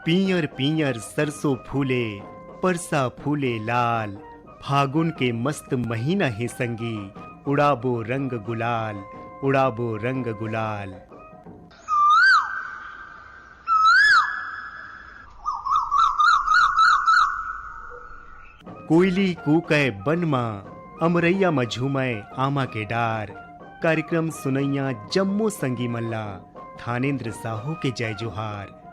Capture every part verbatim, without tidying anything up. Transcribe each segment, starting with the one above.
पीयर पीयर सरसों फूले, परसा फूले लाल, फागुन के मस्त महीना हे संगी, उड़ाबो रंग गुलाल, उड़ाबो रंग गुलाल। कोयली कूकय बन म, अमरैया म झूमय आमा के डार। कार्यक्रम सुनैया जम्मो संगी मन ला थानेंद्र साहू के जय जोहार।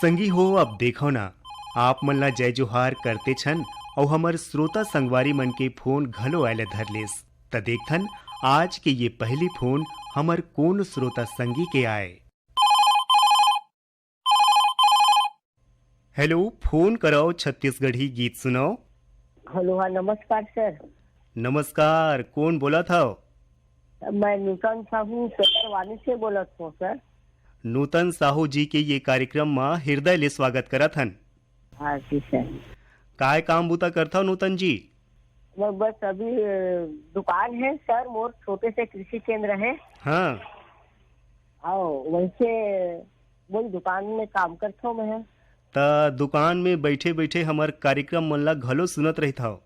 संगी हो, अब देखो ना, आप मन ला जय जोहार करते छन अउ हमर श्रोता संगवारी मन के फोन घलो आए ल धर लेस। त देखथन आज के ये पहली फोन हमर कोन श्रोता संगी के आए। हेलो, फोन करव छत्तीसगढ़ी गीत सुनव। हेलो, हाँ, नमस्कार सर। नमस्कार, कोन बोलत हव? मैं नूतन साहू पेंडरवानी से बोलत हूँ सर। नूतन साहू जी के ये कार्यक्रम म हृदय ले स्वागत करत हन। हाँ जी सर। काय काम बूता करथव नूतन जी? मैं बस अभी, अ, दुकान है सर, मोर छोटे से कृषि केंद्र है। हाँ। हाँ, वैसे वही दुकान में काम करथव मैं। त दुकान में बैठे-बैठे हमर कार्यक्रम मन ला घलो सुनत रहिथव?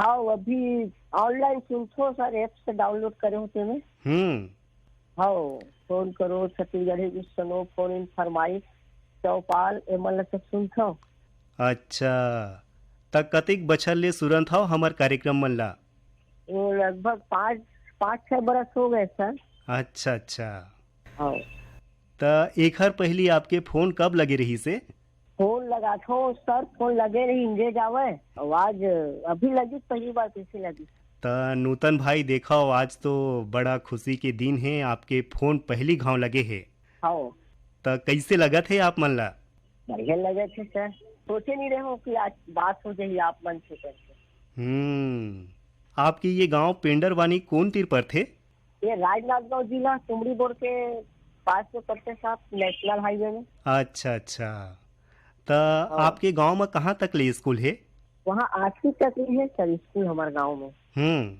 हाँ, अभी online सुनथव सर, app से download करे होते मैं। हम्म। हाँ, फोन करो, छत्तीसगढ़ी गीत सुनो, फोन इन फरमाइश, चौपाल, ए मन ला सब सुनथव। अच्छा, त कतेक बछर ले सुनत हव हमर कार्यक्रम मन ला? वो लगभग पाँच, पाँच छह बरस हो गए सर। अच्छा, अच्छा। हाँ। त एखर पहिली आपके फोन कब लगे रहिस हे? फोन लगाथो सर, फोन लगे रही, इंगे जावे। आवाज अभी लगी, पहली बार कैसे लगी? त नूतन भाई, देखव, आज तो बड़ा खुशी के दिन हे, आपके फोन पहली घाव लगे हे। हाँ। त कैसे लगत हे आप मन ला? बढ़िया लगत हे सर, सोचे नहीं रहे हो कि आज बात हो जाही आप मन से करके। हम्म, आपके ये गांव पेंडरवानी कोन तीर परथे? ये राजनांदगांव जिला, तुमड़ीबोड़ के पास में पड़थे साहब, नेशनल हाईवे में। अच्छा, अच्छा। त हाँ। आपके गांव में कहाँ तक ले स्कूल हे? वहाँ आठवीं तक ही है सर स्कूल हमारे गांव में। हम्म।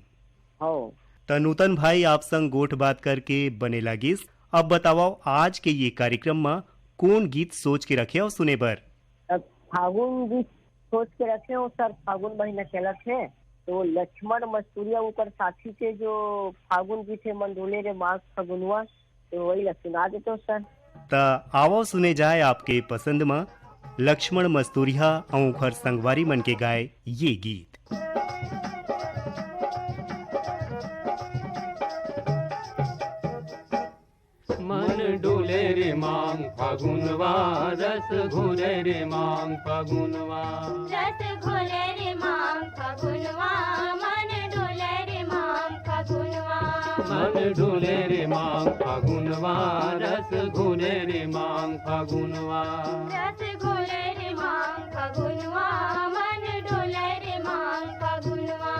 हाँ। त नूतन भाई, आप संग गोठ बात करके बने लागिस। अब बतावव, आज के ये कार्यक्रम म कोन गीत सोच के रखे हव सुने बर? अब फागुन गीत सोच के रखे हो सर, फागुन महीना चलत हे, तो लक्ष्मण मस्तूरिया ऊपर साथी के जो फागुन गीत हे, मन डोले रे माघ फगुनवा, तो वही ला सुना देते हो सर। त आवव सुने जाए आपके पसंद म लक्ष्मण मस्तूरिया अउ ओखर संगवारी मन के गाए ये गीत। मन डोले रे मांग फगुनवा, रस घोले रे मांग फगुनवा। रस घोले रे मांग फगुनवा, मन डोले रे मांग फगुनवा। मन डोले रे मांग फगुनवा, रस घोले रे मांग फगुनवा। रस घोले रे मांग फगुनवा, मन डोले रे मांग फगुनवा।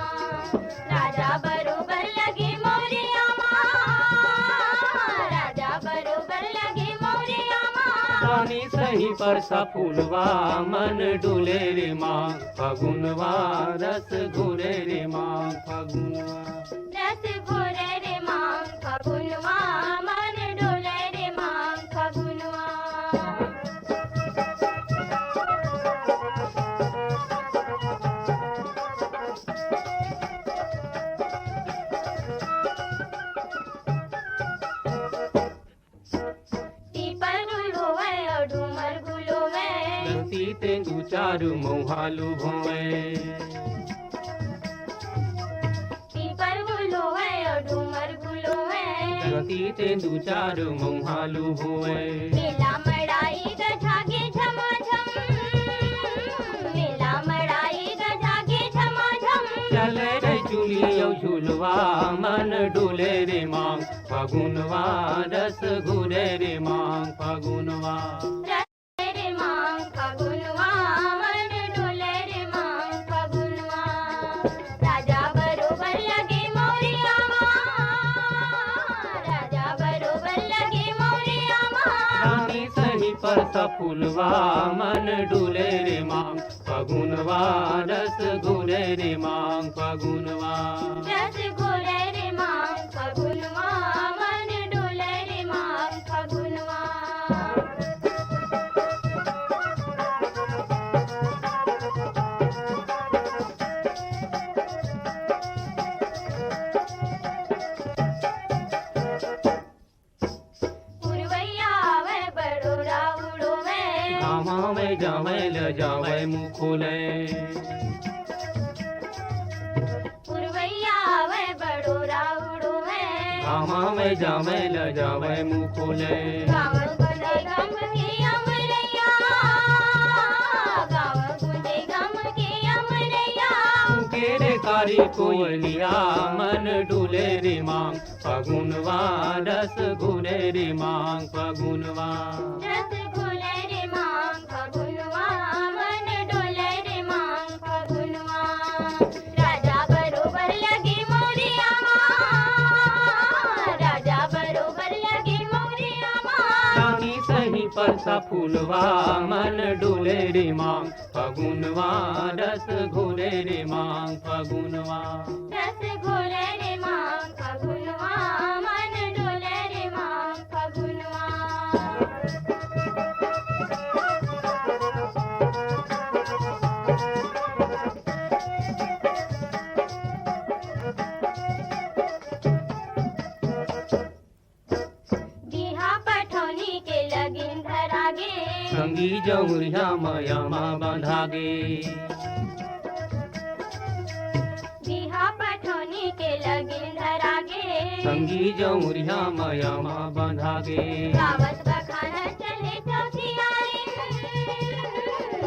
राजा बरोबर लगे मौरिया मा, राजा बरोबर लगे मौरिया मा। रानी सही परसा फूलवा, मन डोले रे मांग फगुनवा, रस घोले रे मांग फगुनवा। रस घोले रे मांग फगुनवा, मन डोले रे मांग फगुनवा। पीपर गुल होवय अउ डूमर गुल होवय। गलती ते दू चार मउहा लुभ होवय। पीपर गुल होवय अउ डूमर गुल होवय। गलती ते दू चार मउहा लुभ होवय। मेला मड़ाई गजागे झमाझम। मेला मड़ाई गजागे झमाझम। चले रे चुली अउ झुलवा, मन डोले रे मांग फगुनवा, रस घोले रे मांग फगुनवा। रस रे मांग फगुनवा, मन डोले रे मांग फगुनवा। राजा बरोबर लगे मौरिया मा, राजा बरोबर लगे मौरिया मा। रानी सही परसा फूलवा, मन डोले रे मांग फगुनवा, रस घोले रे मांग फगुनवा। रस घोले रे मांग फगुनवा, मन डोले रे मांग फगुनवा। फूले। पुरवैया आवै बड़ोरा उड़ोवै। घामा में जावै ल जावै मुखोले। गाँव गुंजे गम के अमरैया, गाँव गुंजे गम के अमरैया। के रे कारी कोयलिया मन डुले रे मांग फगुनवा रस घुले रे मांग फगुनवा। रस घुले रे मांग फगुनवा, मन डोले रे मांग फगुनवा। राजा बरोबर लगे मोरिया मा, राजा बरोबर लगे मोरिया मा। रानी सही परसा फूलवा, मन डोले रे मांग फगुनवा, रस घुले रे मांग फगुनवा। रस घुले रे मांग फगुनवा, मन डोले रे मांग फगुनवा। बिहा पठौनी के लगिन धरा गे। संगी जौरिया मया मा बंधा गे। बिहा पठौनी के लगिन धरा गे। संगी जौरिया मया मा बंधा गे। गावत बखानत चले चौथियारिन,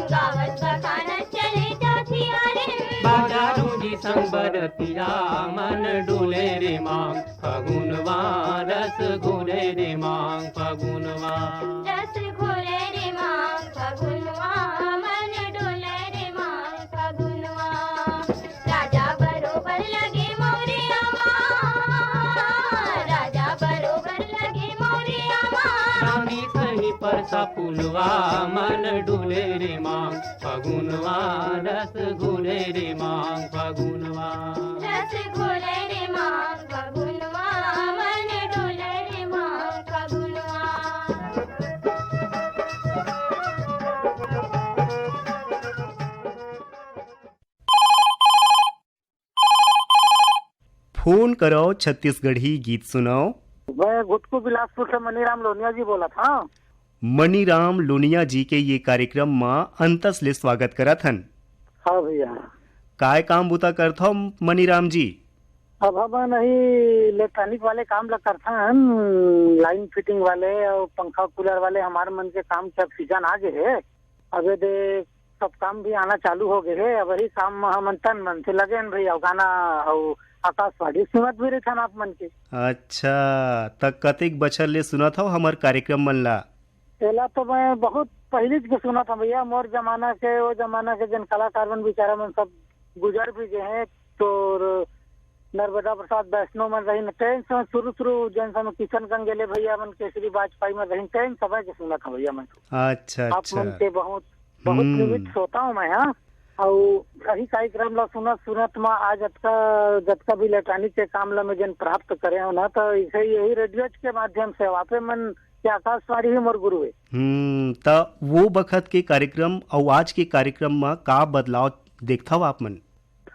गावत बखानत चले चौथियारिन। बाजारू जी संग बरतिया मन डोले रे मांग फगुनवा रस घुले रे मांग फगुनवा। रस घुले रे मांग फगुनवा, मन डोले रे मांग फगुनवा। राजा बरोबर लगे मोरिया मा, राजा बरोबर लगे मोरिया मा। रानी सही परसा फुलवा, मन डोले रे मांग फगुनवा, रस घुले रे मांग फगुनवा। रस घुले रे मांग फगुनवा, मन डोले रे मांग फगुनवा। फोन करव, छत्तीसगढ़ी गीत सुनव। मैं घुटकू बिलासपुर से मनीराम लोनिया जी बोलत हंव। मनीराम लोनिया जी के ये कार्यक्रम म अंतस ले स्वागत करत हन। हाँ भैया। काय काम बुता करथव मनीराम जी? अब हमन ही इलेक्ट्रॉनिक वाले काम ला करथन, लाइन फिटिंग वाले अउ पंखा कूलर वाले। हमार मन के काम के अब सीजन आ गे हे, अब ये दे सब काम भी आना चालू हो गे हे। अब वही काम म हमन तन मन से लगे हन भैया, अउ गाना अउ आकाशवाणी सुनत भी रहिथन आप मन के। अच्छा, त कतेक बछर ले सुनत हव हमर कार्यक्रम मन ला? एला तो मैं बहुत पहिली के सुनत हंव भैया, मोर जमाना के, वो जमाना के जन कलाकार मन बेचारा मन सब गुजर भी गए हैं। तो नर्मदा प्रसाद वैष्णव मन रहिन, तेन समय शुरू शुरू जन समय किशन गंगेले भैया मन, केसरी बाजपेयी मन रहिन, तेन समय के सुनत हंव भैया मैं। अच्छा, आप अच्छा। मन के बहुत, बहुत हम्म। नियमित श्रोता हूँ मैं, हाँ। अउ यही कार्यक्रम ला सुनत सुनत म आज जतका, जतका भी इलेक्ट्रॉनिक के काम ला मैं जन प्राप्त करे हूँ ना, तो इसे यही रेडियो के माध्यम से आपे मन के आकाशवाणी ही मोर गुरु है। हम्म, त वो बखत के कार्यक्रम अउ आज के कार्यक्रम म का बदलाव देखथव आप मन?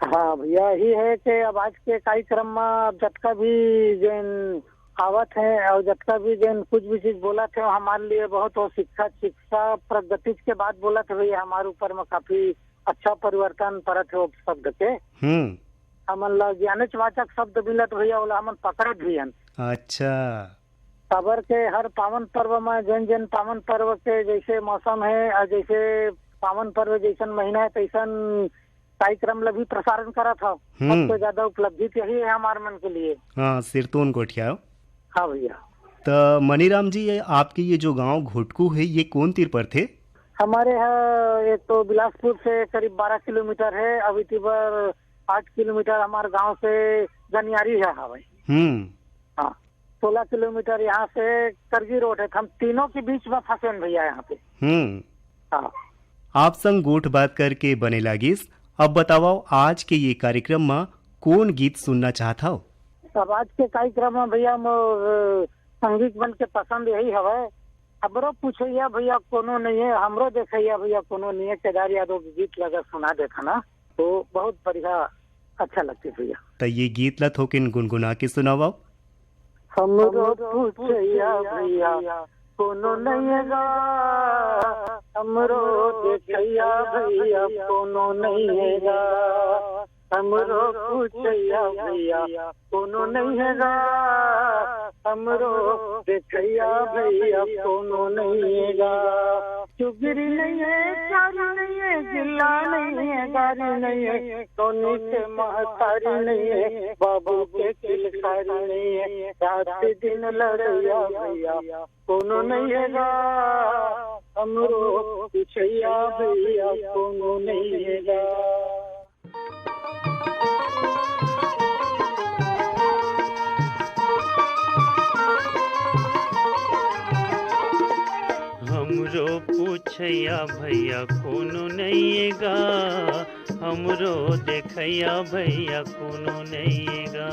हाँ भैया, यही है कि अब आज के कार्यक्रम म अब जतका भी जेन आवत है और जतका भी जेन कुछ भी चीज बोलत है, हमारे लिए बहुत वो शिक्षा, शिक्षा प्रगति के बात बोलत है भैया, हमारे ऊपर में काफी अच्छा परिवर्तन परत है वो शब्द के। हम्म। हमन ला ज्ञानेच वाचक शब्द मिलत भैया, ओला हमन पकड़त भी हन। अच्छा। काबर के हर पावन पर्व में जेन जेन पावन पर्व के जैसे मौसम है और जैसे पावन पर्व जैसन महीना है, तैसन कार्यक्रम ला भी प्रसारण करत हव। हम्म। सबसे ज्यादा उपलब्धि तो यही है हमार मन के लिए। हाँ, सिरतोन गोठिया। हाँ भैया। त मनीराम जी, ये आपके ये जो गांव घुटकू है, ये कौन तीर परथे? हमारे यहाँ एक तो बिलासपुर से करीब बारह किलोमीटर है, अभी तिबर आठ किलोमीटर हमारे गांव से गनियारी है हवे। हम्म। हाँ, सोलह किलोमीटर यहाँ से करगी रोड है। हम तीनों के बीच में फंसे हैं भैया यहाँ पे। हम्म। हाँ। आप संग गोठ बात करके बने लागिस। अब बतावव, आज के ये कार्यक्रम म कौन गीत सुनना चाहत हव? अब आज के कार्यक्रम में भैया मोर संगीत मन के पसंद यही हवे। हमरो पूछैया भैया कोनो नहीं है, हमरो देखैया भैया कोनो नहीं है। केदार यादव के गीत लगा सुना देखा ना, तो बहुत बढ़िया, अच्छा लगते भैया। त ये गीत ला थोकिन गुनगुना के सुनावव। हमरो पूछैया भैया कोनो नहीं है गा, हमरो देखइया भइया कोनो नइ हे गा, हमरो पूछइया भइया कोनो नइ हे गा, हमरो देखइया भइया कोनो नइ हे गा। चुगरी नइ हे, चारी नइ हे, गिल्ला नइ हे, गारी नइ हे, नोनी के महतारी नइ हे, बाबू के किलकारी नइ हे, रात दिन लड़इया भइया कोनो नइ हे गा, हमरो पूछइया भइया कोनो नइ हे गा। हमरो पूछइया भइया कोनो नइ हे गा, हमरो देखइया भइया कोनो नइ हे गा,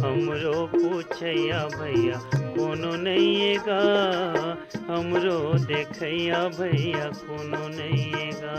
हमरो पूछइया भइया कोनो नइ हे गा, हमरो देखइया भइया कोनो नइ हे गा।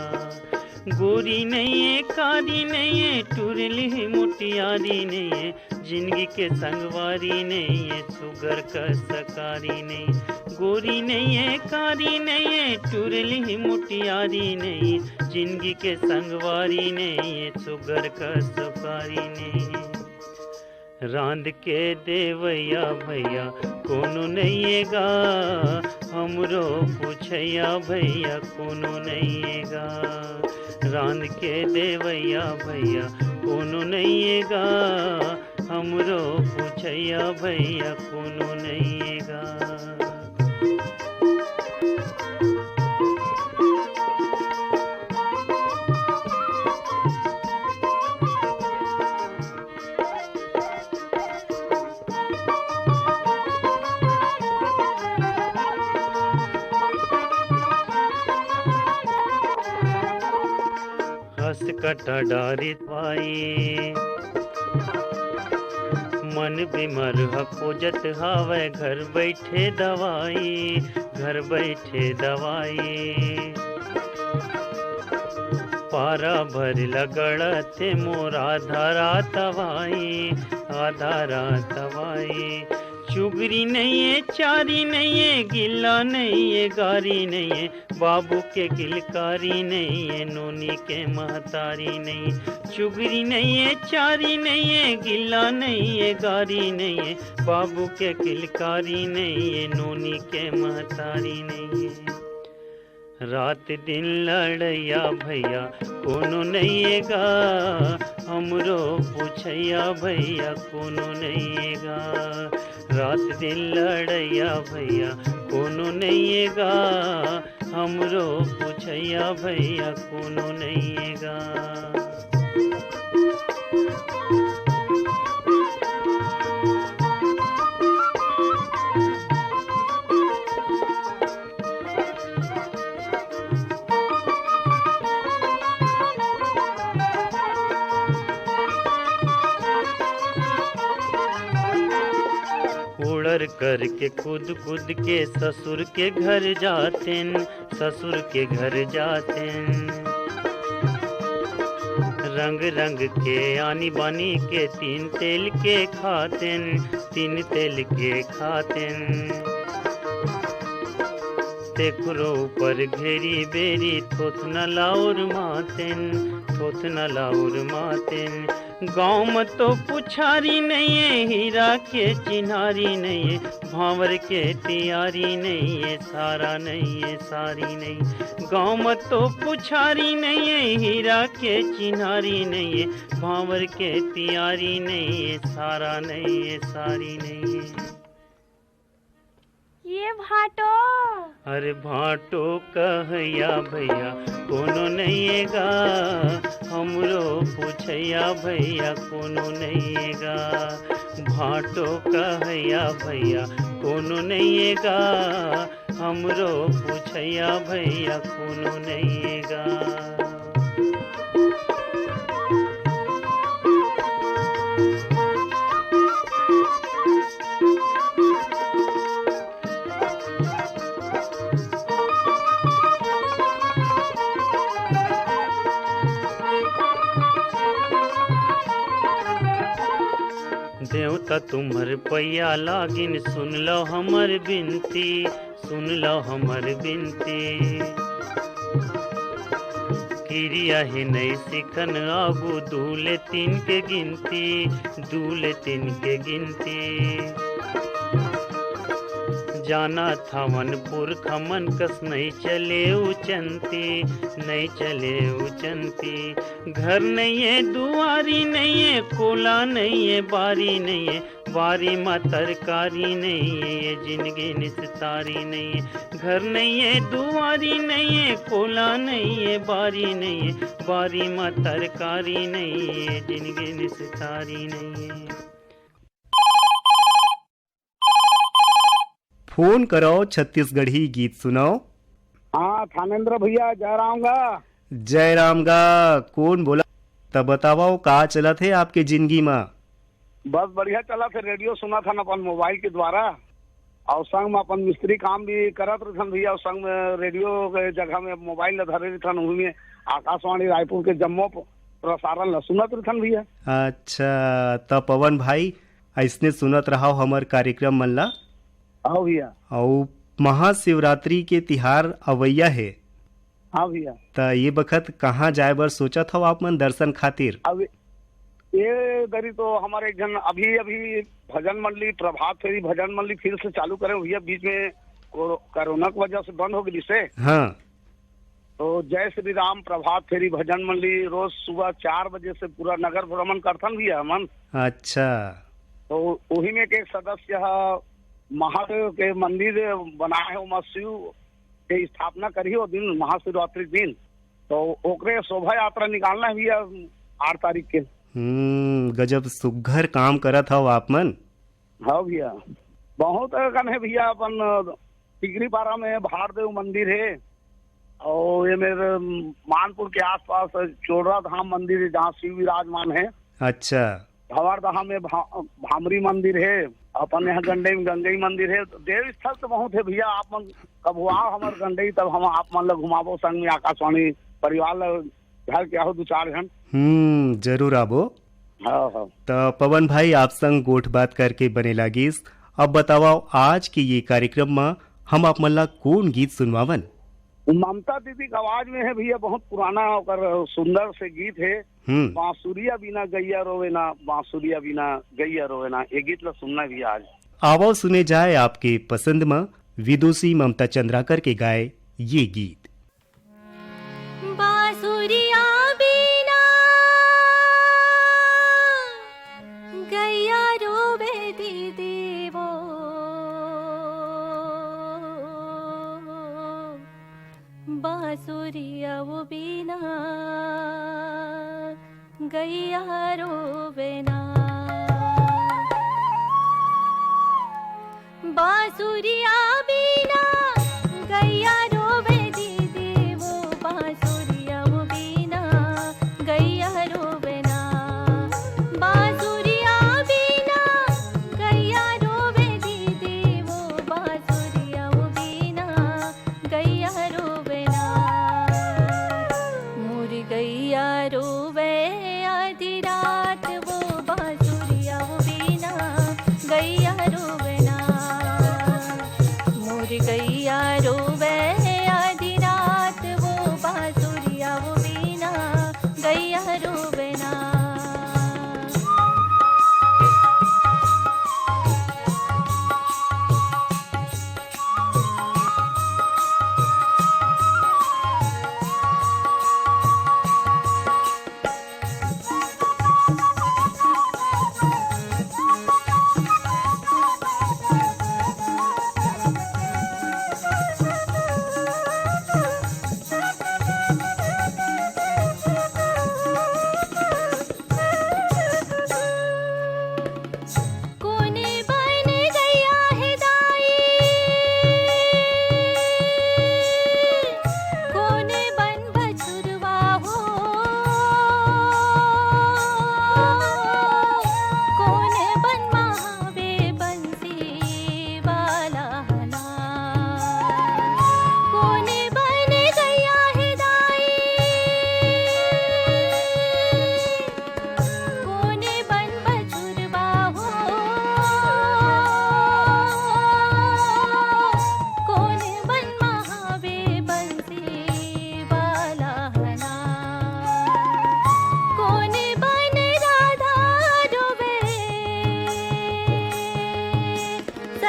गोरी नइ हे, कारी नइ हे, टुरली मुटियारी नइ हे, जिनगी के संगवारी नइ हे, सुगर कस कारी नइ हे। गोरी नइ हे, कारी नइ हे, टुरली मुटियारी नइ हे, जिनगी के संगवारी नइ हे, सुगर कस कारी नइ हे। रांध के देवइया भइया कोनो नइ हे गा, हमरो पूछइया भइया कोनो नइ हे गा। रांध के देवइया भइया कोनो नइ हे गा, हमरो पूछइया भइया कोनो नइ हे गा। हस कटा डारित भाई, मन बिमर ह खोजत हावय घर बइठे दवाई, घर बइठे दवाई। पारा भर लगड़त हे मोर आधा रात भाई, आधा रात भाई। चुगरी नइ हे, चारी नइ हे, गिल्ला नइ हे, गारी नइ हे, बाबू के किलकारी नइ हे, नोनी के महतारी नइ हे। चुगरी नइ हे, चारी नइ हे, गिल्ला नइ हे, गारी नइ हे, बाबू के किलकारी नइ हे, नोनी के महतारी नइ हे। रात दिन लड़इया भइया कोनो नइ हे गा, हमरो पूछइया भइया कोनो नइ हे गा। रात दिन लड़इया भइया कोनो नइ हे गा, हमरो पूछइया भइया कोनो नइ हे गा। उड़र करके कूद कूद के ससुर के घर जातेन, ससुर के घर जातेन। रंग रंग के आनी बानी के तीन तेल के खातेन, तीन तेल के खातेन। तेखरो ऊपर घेरी बेरी थोथना लाउर मातेन, थोथना लाउर मातेन। गाँव म तो पुछारी नइ हे, हीरा के चिन्हारी नइ हे, भांवर के तियारी नइ हे, सारा नइ हे, सारी नइ हे। गाँव म तो पुछारी नइ हे, हीरा के चिन्हारी नइ हे, भांवर के तियारी नइ हे, सारा नइ हे, सारी नइ हे। ये भांटो। अरे भांटो कहइया भइया कोनो नइ हे गा, हमरो पूछइया भइया कोनो नइ हे गा। भांटो कहइया भइया कोनो नइ हे गा, हमरो पूछइया भइया कोनो नइ हे गा। देवता तुम्हर पैया लागिन, सुन लो हमर बिनती, सुन लो हमर बिनती। किरिया हे नइ सिखन आगू, दू ले तीन के गिनती, दू ले तीन के गिनती। जानत हवन पुरखा मन कस, नइ चले उचंती, नइ चले उचंती। घर नइये, दुआरी नइये, कोला नइये, बारी नइये, बारी म तरकारी नइये, ये जिनगी निस्तारी नइये। घर नइये, दुआरी नइये, कोला नइये, बारी नइये, बारी म तरकारी नइये, ये जिनगी निस्तारी नइये। फोन करव, छत्तीसगढ़ी गीत सुनव। हाँ, थानेंद्र भैया, जय राम गा। जय राम गा, कोन बोला? त बतावव, का चलत हे आपके जिनगी म? बस बढ़िया चलत हे, रेडियो सुनत हन अपन मोबाइल के द्वारा, अउ संग म अपन मिस्त्री काम भी करत रहिथन भैया, अउ संग म रेडियो के जगह म मोबाइल ल धरे रहिथन, उही म आकाशवाणी रायपुर के जम्मो प-, प्रसारण ल सुनत रहिथन भैया। अच्छा, त पवन भाई, अइसने सुनत रहव हमर कार्यक्रम मन ला। हाँ भैया। अउ महाशिवरात्रि के तिहार अवइया हे। हाँ भैया। त ये बखत कहाँ जाए बर सोचत हव आप मन दर्शन खातिर? अब ये दरी तो हमारे एक झन अभी, अभी भजन मंडली, प्रभात फेरी भजन मंडली फिर से चालू करे भैया, बीच में को-, कोरोना की वजह से बंद हो गई से। हाँ। तो जय श्री राम प्रभात फेरी भजन मंडली रोज सुबह चार बजे से पूरा नगर भ्रमण करथन भैया हमन। अच्छा। तो वही में के एक सदस्य ह महादेव के मंदिर बनाए हे, ओमा शिव के स्थापना करी ओ दिन महाशिवरात्रि के दिन, तो ओकरे शोभा यात्रा निकालना है भैया आठ तारीख के। हम्म, गजब सुग्घर काम करत हव आप मन। हाँ भैया, बहुत अकन हे भैया, अपन टिकरीपारा में भारदेव मंदिर हे, और ये मेरे मानपुर के आसपास चोरड़ा धाम मंदिर है, जहाँ शिव विराजमान है। अच्छा। भंवरदहा में भा-, भामरी मंदिर है, अपन यहाँ गंडई में गंगई मंदिर है। तो देव स्थल तो बहुत है भैया, आप मन कभू आओ हमर गंडई, तब हम आप मन ला घुमाबो, संग में आकाशवाणी परिवार ला घर के आहो दू चार झन। हम्म, जरूर आबो। हाँ, हाँ। त पवन भाई, आप संग गोठ बात करके बने लागिस। अब बतावव, आज के ये कार्यक्रम म हम आप मन ला कोन गीत सुनवावन? ममता दीदी के आवाज में है भैया, बहुत पुराना ओकर सुंदर से गीत है। हम्म। बांसुरिया बिना गैया रोवे ना, बांसुरिया बिना गैया रोवे ना, ये गीत ला सुनना भैया आज। आवव सुने जाए आपके पसंद म विदुषी ममता चंद्राकर के गाए ये गीत। बांसुरिया बिना गैया रोवे दीदी वो, बांसुरिया वो बिना गैया रोवे ना। बांसुरिया बिना गैया रोवे दीदी वो, बांसुरिया वो बिना गैया रोवे ना। बांसुरिया बिना गैया रोवे दीदी वो, बांसुरिया वो बिना गैया रोवे ना। मोर गैया रोवे आधी रात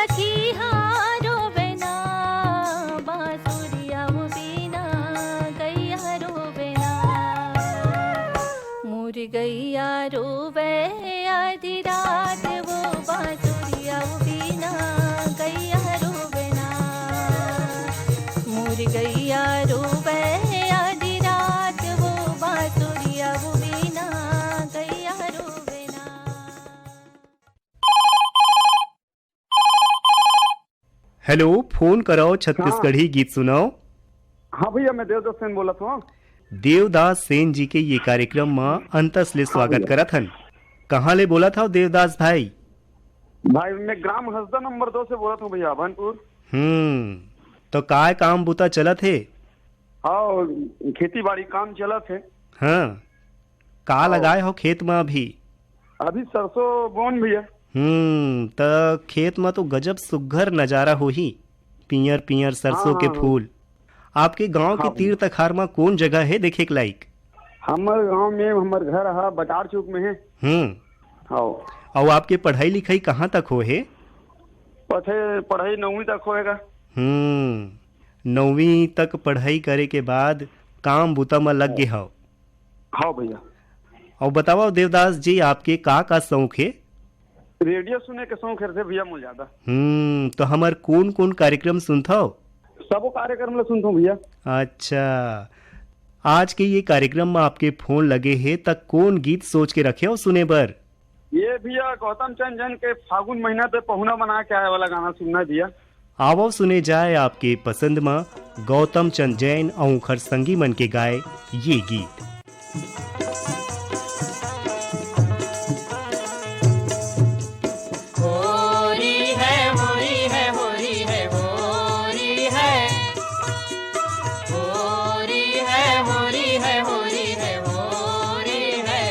सखी हा रोवे ना, बांसुरिया वो बीना, गैया रोवे ना। मोर गैया रोवे आधी रात वो, बांसुरिया वो बीना, गैया रोवे ना। मोर गैया रोवे आधी रात वो, बांसुरिया वो बीना, गैया रोवे ना। हेलो, फोन करव, छत्तीसगढ़ी गीत सुनव। हाँ भैया, मैं देवदास सेन बोलत हूँ। देवदास सेन जी के ये कार्यक्रम म अंतस ले स्वागत करत हन। कहाँ ले बोलत हव देवदास भाई? भाई, मैं ग्राम हसदा नंबर दो से बोलत हूँ भैया, अभनपुर। हम्म, तो काय काम बूता चलत हे? हाँ, खेती बाड़ी काम चलत हे। हाँ, का लगाए हो खेत म अभी? अभी सरसों बोन भैया। हम्म, त खेत म तो गजब सुग्घर नजारा होही, पियर पियर सरसों हाँ, के हाँ, हाँ। फूल। आपके गांव के हाँ। तीर तखार म कौन जगह हे देखे के लायक? हमर गांव में हमर घर ह बटार चौक में हे। हम्म। हाँ। अउ आपके पढ़ाई लिखाई कहाँ तक हो हे? पढ़े, पढ़ाई नौवीं तक होएगा। हम्म, नौवीं तक पढ़ाई करे के बाद काम बूता म लग गे हव। हाँ भैया। अउ बतावा देवदास जी, आपके का का शौक हे? रेडियो सुने के शौक हे भैया मोला ज्यादा। हम्म, तो हमर कौन कौन कार्यक्रम सुनथव? सबो कार्यक्रम ला सुनथव भैया। अच्छा, आज के ये कार्यक्रम म आपके फोन लगे हे, त कौन गीत सोच के रखे हो सुने बर? ये भैया गौतम चंद जैन के फागुन महीना पे पहुना बना के आए वाला गाना सुनना है भैया। आवव सुने जाए आपके पसंद म गौतम चंद जैन अउ उंखर संगी मन के गाए ये गीत। होरी है, होरी है, होरी है, होरी है। होरी है, होरी है, होरी है, होरी है।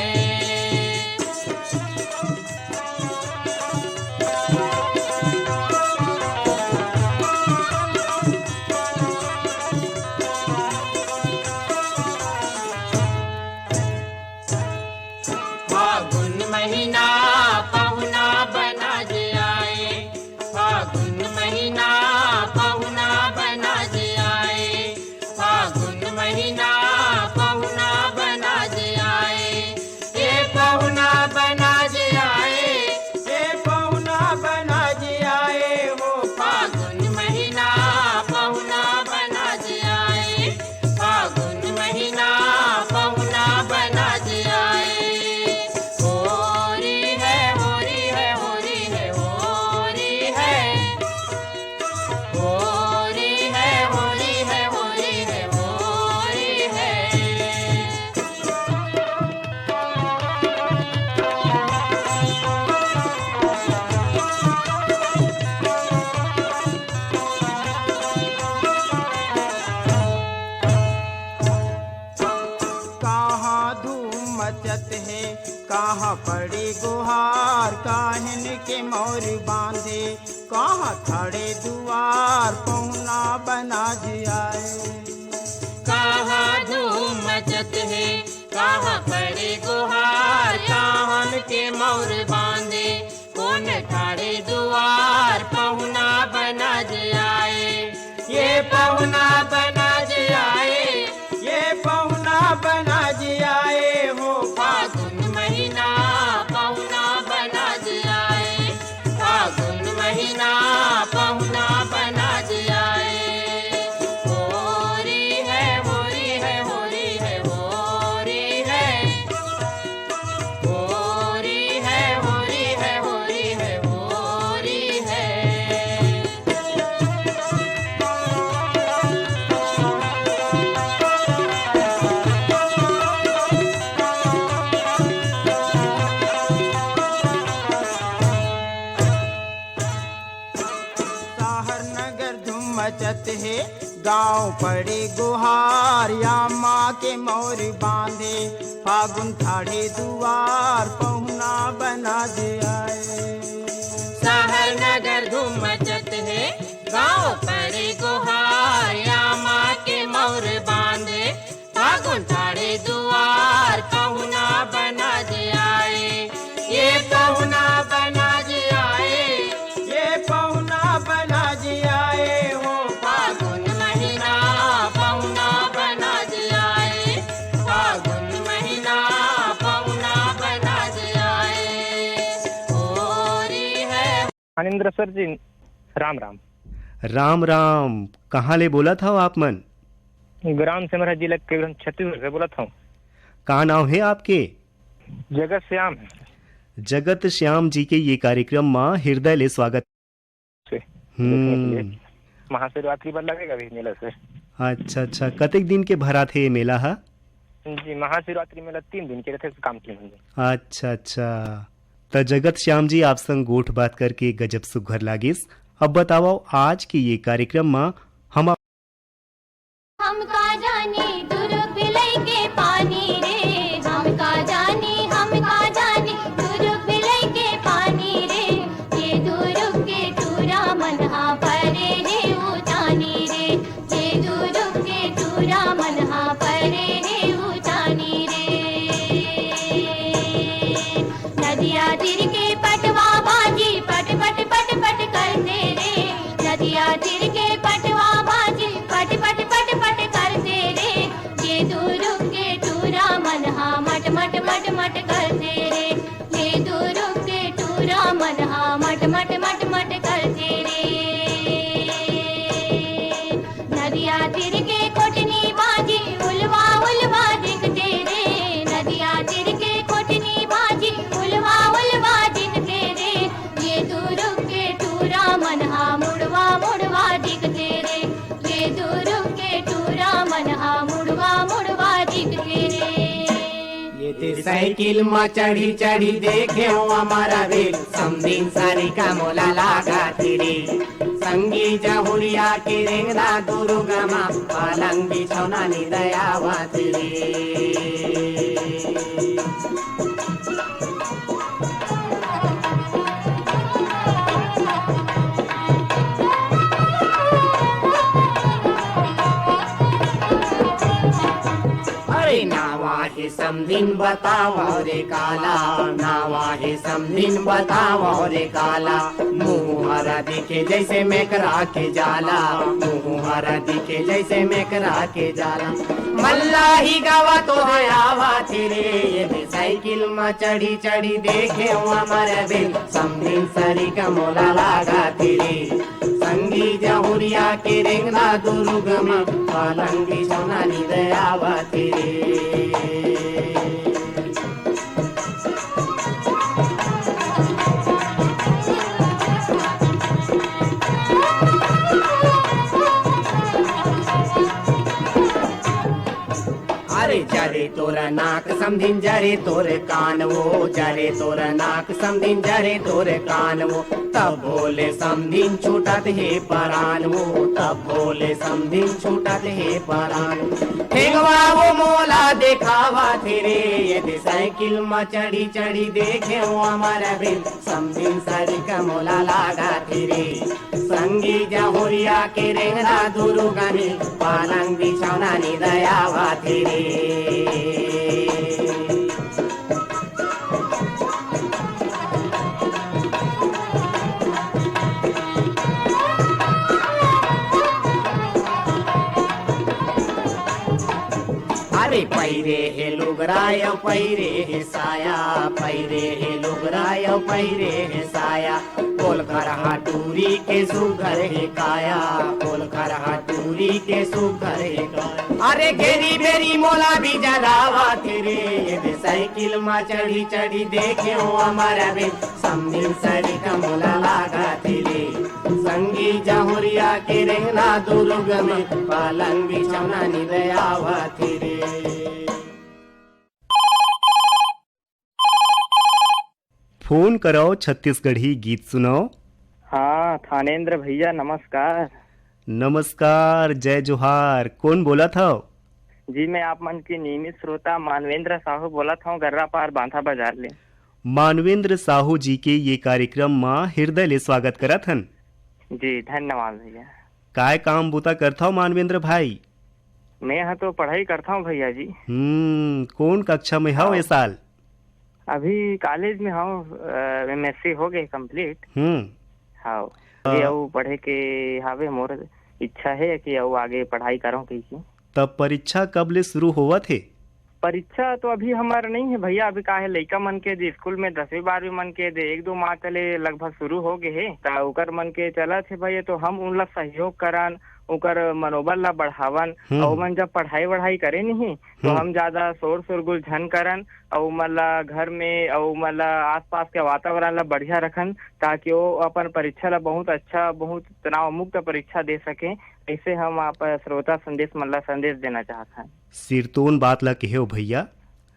फागुन महीना पहुना बना जे आए, फागुन महीना पहुना बना जे आए, फागुन महीना पहुना बना जे आए, ये पहुना बना जे आए, ये पहुना बना जे आए हो। फागुन महीना पहुना बना जे आए, फागुन महीना पहुना बना जे आए। होरी है, होरी है, होरी है, होरी है। होरी है, होरी है, होरी है, होरी है। कहाँ धूम मचत हे, कहाँ पड़े गुहार, काहिन के मौर बांधे, कहाँ खड़े दुआर, पहुना बना जे आए। कहाँ धूम मचत हे, कहाँ पड़े गुहार, काहन के मौर बांधे, कोन ठाड़े दुआर, पहुना बना जे आए, ये पहुना बना जे आए, ये पहुना बना जे आए हो। फागुन महीना पहुना बना जे आए, फागुन महीना पहुना बना जे आए। होरी है, होरी है, होरी है, होरी है। होरी है, होरी है, होरी है, होरी है। शहर नगर धूम मचत हे, गांव पड़े गुहार, या माँ के मौर बांधे, फागुन ठाड़े दुआर, पहुना बना जे आए। शहर नगर धूम मचत हे, गांव पड़े गुहार, या माँ के मौर बांधे, फागुन ठाड़े दुआर, पहुना बना जे आए, ये पहुना बना जे आए, ये पहुना मानवेंद्र सर जी, राम राम। राम राम। कहाँ ले बोलत हव आप मन? ग्राम सेमरा, जिला के ग्राम छत्तीसगढ़ से बोलत हूँ। का नाम है आपके? जगत श्याम है। जगत श्याम जी के ये कार्यक्रम मा हृदय ले स्वागत। से देखने के लिए। हम्म। महाशिवरात्रि पर लगेगा भी मेला से। अच्छा, अच्छा। कतेक दिन के भराथे ये मेला हा? जी, महाशिवरात्रि मेला तीन दिन के रहथे, काम तीन दिन। अच्छा, अच्छा। त जगत श्याम जी, आप संग गोठ बात करके गजब सुघर लागिस। अब बतावव, आज के ये कार्यक्रम मा हम आप हमका जानी दुरुग बिलई के पानी रे, हमका जानी, हमका जानी दुरुग बिलई के पानी रे, ये दुरुग के टूरा मन हा परे हे उतानी रे, ये दुरुग के टूरा मन हा परे हे उतानी रे। नदिया तीर के पटवा बाजी पट पट पट पट करथे रे। नदिया तीर के पटवा बाजी पट पट पट पट करथे रे। ये दुरुग के टूरा मन हा मट मट मट मट करथे रे। ये दुरुग के टूरा मन हा मट मट मट मट करथे रे। नदिया तीर के कोटनी बाजी उलवा उलवा दिखथे रे। नदिया तीर के कोटनी बाजी उलवा उलवा दिखथे रे। ये दुरुग के टूरा मन हा मुड़वा मुड़वा दिखथे रे। ये दुरुग के टूरा मन हा मुड़वा मुड़वा दिखथे रे। ये ते साइकिल म चढ़ी चढ़ी देखे हो हमारा बेल, समधिन सारी का मोला लागा रे। संगी जहुरिया के रेंगना दुरुग मा, पलंग बिछौना निदय आवत रे। अरे नावा हे समधिन बतावव रे काला, नावा हे समधिन बतावव रे काला। मुँह हरा दिखे जैसे मेकरा के जाला, मुँह हरा दिखे जैसे मेकरा के जाला। मल्लाही गावा तो है आवा तेरे, ये भी साइकिल मा चढ़ी चढ़ी देखे हुआ मरे बिन, समधिन सरी का मोला लागा तेरे। संगी जहुरिया के रेंगना दुरुग मा, पलंग बिछौना निदय आवत रे। अरे जरे तोर नाक समधिन जरे तोर कान वो, जरे तोर नाक समधिन जरे तोर कान वो। तब भोले समधिन छूटत हे परान वो, तब भोले समधिन छूटत हे परान। ठेंगवा वो मोला देखावत रे, यदि साइकिल म चढ़ी चढ़ी देखे हो हमारा बिन, समधिन सरी का मोला लागत रे। संगी जहुरिया के रेंगना दुरुग मा, पलंग बिछौना निदय आवत रे। अरे पैरे हे लुगरा अउ पैरे हे साया, पैरे हे लुगरा अउ पैरे हे साया। कोलखरहा टूरी के सुघर हे काया, कोलखरहा टूरी के सुघर हे काया। अरे घेरी बेरी मोला भी जरावत रे, ये दे साइकिल मा चढ़ी चढ़ी देखे हो हमारा बे, समधिन सरी का मोला लागत रे। संगी जहुरिया के रेंगना दुरुग मा, पलंग बिछौना निदय आवत रे। फोन करव, छत्तीसगढ़ी गीत सुनव। हाँ, थानेंद्र भैया, नमस्कार। नमस्कार, जय जोहार। कोन बोलत हव? जी, मैं आप मन के नियमित श्रोता मानवेंद्र साहू बोलत हव, गर्रापार बांधा बाजार ले। मानवेंद्र साहू जी के ये कार्यक्रम म हृदय ले स्वागत करत हन। जी, धन्यवाद भैया। काय काम बूता करथव मानवेंद्र भाई? मैं ह तो पढ़ाई करथव भैया जी। हम्म, कोन कक्षा में हव हाँ। ए साल? अभी कॉलेज में हव, अ, एमएससी हो गए complete। हम्म। हाँ, अ, ये अउ पढ़े के हावे, मोर इच्छा हे कि अउ आगे पढ़ाई करव कहिके। तब परीक्षा कब ले शुरू होवत हे? परीक्षा तो अभी हमर नइ हे भैया, अभी का हे, लइका मन के जे स्कूल में दसवीं बारहवीं मन के जे एक दो माह तले लगभग शुरू हो गे हे, त ओकर मन के चलत हे भैया, तो हम उन ला सहयोग करन, ओकर मनोबल ला बढ़ावन, हम्म। अउ ओमन जब पढ़ाई वढ़ाई करे नहीं, तो हम्म। हम ज्यादा शोर शोरगुल झन करन, अउ ओमन ला घर में, अउ ओमन ला आसपास के वातावरण ला बढ़िया रखन, ताकि वो अपन परीक्षा ला बहुत अच्छा, बहुत तनाव मुक्त परीक्षा दे सके। ऐसे हम आप श्रोता संदेश मन ला संदेश देना चाहत हन। सिरतोन बात ला कहे हो भैया।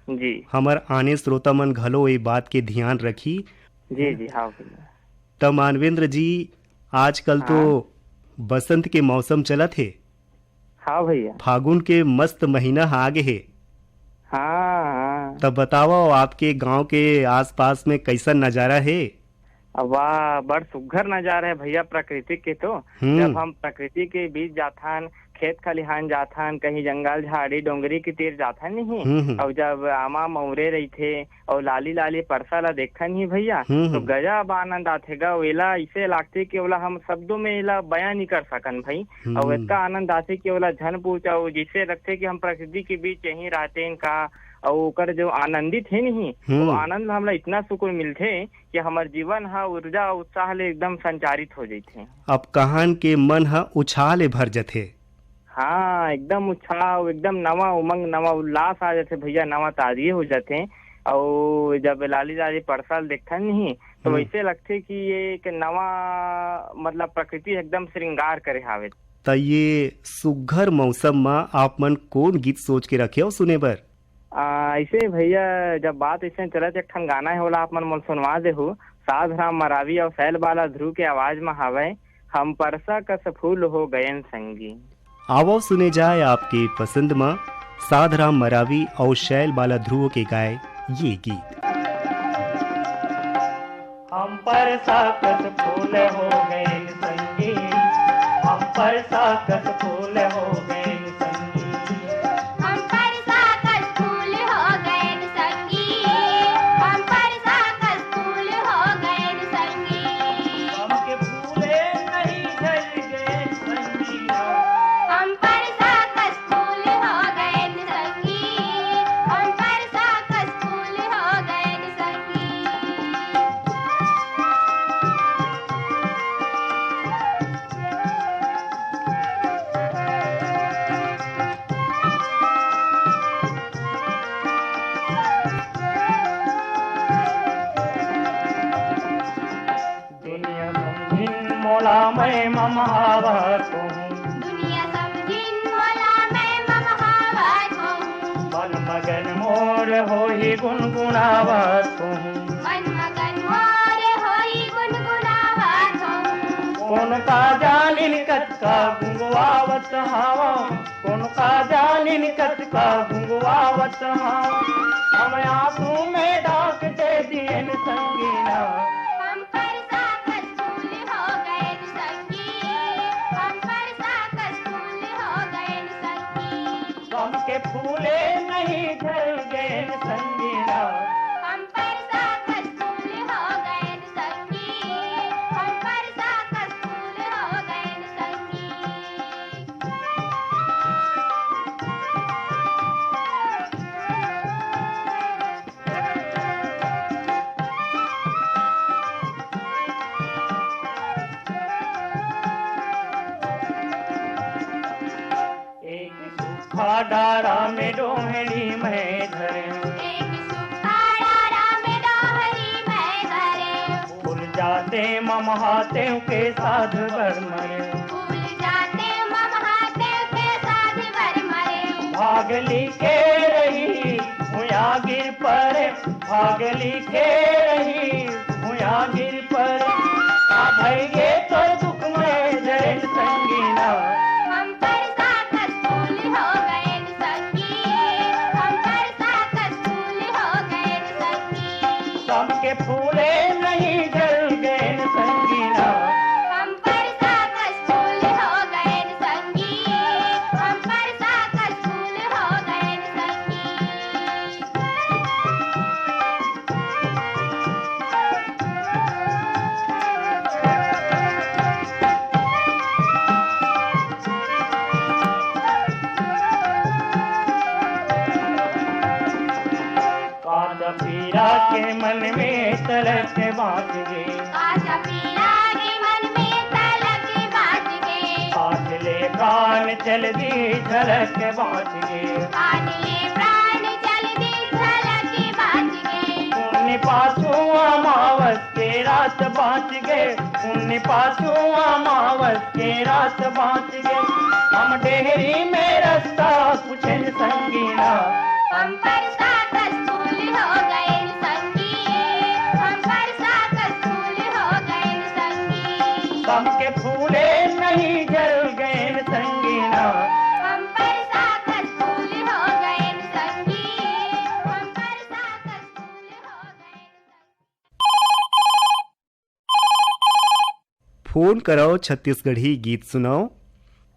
जी। हमर आने श्रोता मन घलो ए बात के ध्यान रखी। जी, जी, हाँ भैया। त मानवेंद्र जी, आजकल तो हाँ। बसंत के मौसम चलत हे। हाँ भैया। फागुन के मस्त महीना ह आगे हे। हाँ, हाँ। त बतावव, आपके गांव के आसपास में कैसन नजारा हे? वाह, बड़ सुग्घर नजारा हे भैया प्रकृति के तो। हम्म। जब हम प्रकृति के बीच जाथन, खेत खलिहान जाथन, कहीं जंगल, झाड़ी, डोंगरी के तीर जाथन नहीं, हम्म, हम्म। अउ जब आमा मौरे रहिथे अउ लाली लाली परसा ला देखथन ही भैया, हम्म, तो हम्म। गजब आनंद आथे गा। एला इसे लागथे कि ओला हम शब्दों में एला बयां नहीं कर सकन भाई। हम्म। अउ इतना आनंद आथे कि ओला झन पूछ, अउ जिसे लगथे कि हम प्रकृति के बीच यहीं रहते हैं का, अउ ओकर जो आनंदित है नहीं, हम्म। वो आनंद में हमला इतना सुकून मिलथे कि हमर जीवन ह ऊर्जा अउ उत्साह ले एकदम संचारित हो जइथे। अब कहन के मन ह उछाह ले भर जथे। हाँ, एकदम उत्साह, एकदम नवा उमंग, नवा उल्लास आ जाथे भैया, नवा ताजगी हो जाथे। अउ जब लाली लाली परसा ल देखथन नहीं, तो हम्म। वैसे लगथे कि ये एक नवा, मतलब, प्रकृति एकदम श्रृंगार करे हावे। त ये सुग्घर मौसम म आप मन कोन गीत सोच के रखे हो सुने बर? आ, ऐसे भैया, जब बात ऐसे चलत, एक ठन गाना है, ओला आप मन मोल सुनवा देहू। साधराम मरावी अउ शैल बाला ध्रुव के आवाज म हावय, हम परसा कस फूल हो गयन संगी। आवव सुने जाय आपके पसंद म साधराम मरावी अउ शैल बाला ध्रुव के गाए ये गीत। हम परसा कस फूल हो गयन संगी, हम परसा कस फूल हो गयन संगी। हम परसा कस फूल हो गयन संगी, हम परसा कस फूल हो गयन संगी। गम के फूले नहीं झर गयन संगी। हम परसा कस फूल हो गयन संगी, हम परसा कस फूल हो गयन संगी। दुनिया समझिन मोला मैं मम हावत हूँ। दुनिया समझिन मोला मैं मम हावत हूँ। मन मगन मोर होही गुनगुनावत हूँ। मन मगन मोर होही गुनगुनावत हूँ। कोन का जानिन कतका गुंगवावत हावँ। कोन का जानिन कतका गुंगवावत हावँ। हम आंसू में ढाक दे दियन संगीना। हम परसा कस फूल हो गयन संगी, हम परसा कस फूल हो गयन संगी। गम के फूले नहीं झर गयन संगीना। हम परसा कस फूल हो गयन संगी, हम परसा कस फूल हो गयन संगी। एक सूखा डारा में डोहड़ी मैं धरे। एक सूखा डारा में डोहड़ी मैं धरे। फूल जाते मम हाथें के साध बर मरे। फूल जाते मम हाथें के साध बर मरे। भाग लिखे रही हुआ गिर परे। भाग लिखे रही हुआ गिर परे। का भई गे तोर दुख में जरेन संगीना। हम परसा कस फूल हो गयन संगी, हम परसा कस फूल हो गयन संगी। गम के फूले नहीं जर गयन संगीना। हम परसा कस फूल हो गयन संगी, हम परसा कस फूल हो गयन संगी। के मन में तलक बाँच गे। आजा पिया के मन में तलक बाँच गे। पास ले प्राण चल दी झलक बाँच गे। पास ले प्राण चल दी झलक बाँच गे। पुन्नी पासू अमावस के रात बाँच गे। पुन्नी पासू अमावस के रात बाँच गे। हम डेहरी में रस्ता पूछेन संगीना। हम परसा कस फूल हो गएन संगी। हम परसा कस फूल हो गएन संगी। बम के फूले नहीं जल गएन संगीना। हम परसा कस फूल हो गएन संगी। हम परसा कस फूल हो गएन। फोन करव, छत्तीसगढ़ी गीत सुनव।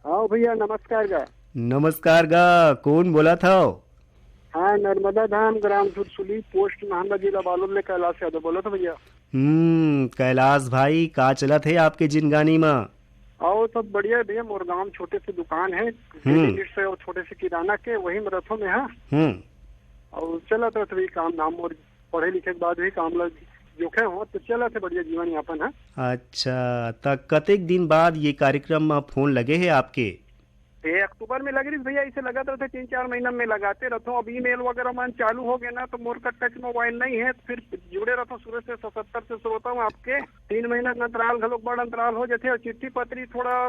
हाँ भैया, नमस्कार गा। नमस्कार गा, कौन बोलत हव? हाँ, नर्मदा धाम, ग्राम सुरसुली, पोस्ट नांदा, जिला बालोद ले कैलाश यादव बोलत हँव भैया। हम्म, कैलाश भाई, का चलत हे आपके जिनगानी म? अउ, सब बढ़िया हे भैया, मोर गाँव म छोटे से दुकान हे, हम्म। रेडीमेड से अउ छोटे से किराना के, वही म रथों में, हाँ। हम्म। अउ चलत रहिथे भई काम धाम, मोर पढ़े लिखे के बाद भी काम ला जोखे हो, तो चलत हे बढ़िया जीवन यापन, हाँ। अच्छा, त कतेक दिन बाद ये कार्यक्रम म फोन लगे हे आपके? ये अक्टूबर में लगे रहिस भैया, इसे लगत रहिथे तीन चार महीना में लगाते रहिथों। अब ईमेल वगैरह मन चालू हो गए ना, तो मोर करा टच मोबाइल नहीं हे, तो फिर जुड़े रहिथों शुरू से, सतहत्तर से श्रोता हूँ आपके। तीन महीना के अंतराल घलोक बड़ अंतराल हो जाथे, अउ चिट्ठी पत्री थोड़ा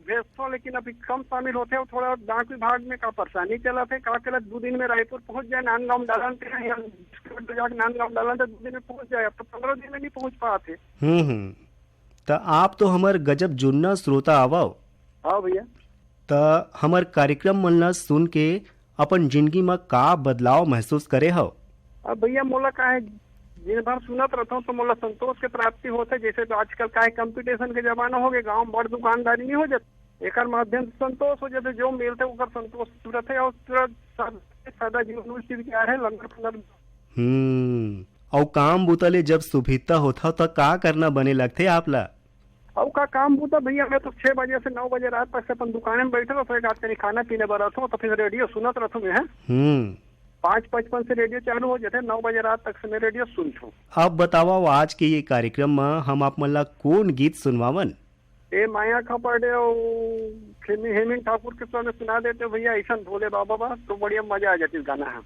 भेजथों, लेकिन अभी कम शामिल होथे, अउ थोड़ा डाक विभाग में का परेशानी चलत हे, का कहला दू दिन में रायपुर पहुँच जाए, नांदगांव डालन ते, या जाके नांदगांव डालन ते दू दिन में पहुँच जाए, अब तो पंद्रह दिन में नहीं पहुँच पात हे। हम्म, हम्म। त आप तो हमर गजब जुन्ना श्रोता आवव। हाँ भैया। त हमर कार्यक्रम मन ल सुन के अपन जिनगी म का बदलाव महसूस करे हव? अब भैया मोला का हे, दिन भर सुनत रहिथों तो मोला संतोष के प्राप्ति होथे। जैसे तो आजकल का हे, कंपटीशन के जमाना हो गए, गाँव म बड़ दुकानदारी नहीं हो जात, एकर माध्यम से संतोष हो जाथे, जो मिलथे ओकर संतोष तुरत हे अउ तुरत सादा, सादा जीवन उसी विचार हे, लंगर फंगर। हम्म, अउ काम बूता ले जब सुभिता होथव त का करना बने लगथे आप ला? अउ का काम बूता भैया, मैं तो छह बजे से नौ बजे रात तक से अपन दुकाने में बैठे रहिथों, एक आध कनी खाना पीने बर रहिथों, तो फिर रेडियो सुनत रहिथों मैं, हैं? हम्म। पाँच पचपन से रेडियो चालू हो जाथे, नौ बजे रात तक से मैं रेडियो सुनथों। अब बतावव, आज के ये कार्यक्रम म हम आप मन ला कौन गीत सुनवावन? ए माया खपड़े अउ खेमी-, हेमिन ठाकुर के स्वर में सुना देते भैया, ऐसन भोले बाबा बा, तो बढ़िया मजा आ जाती गाना है।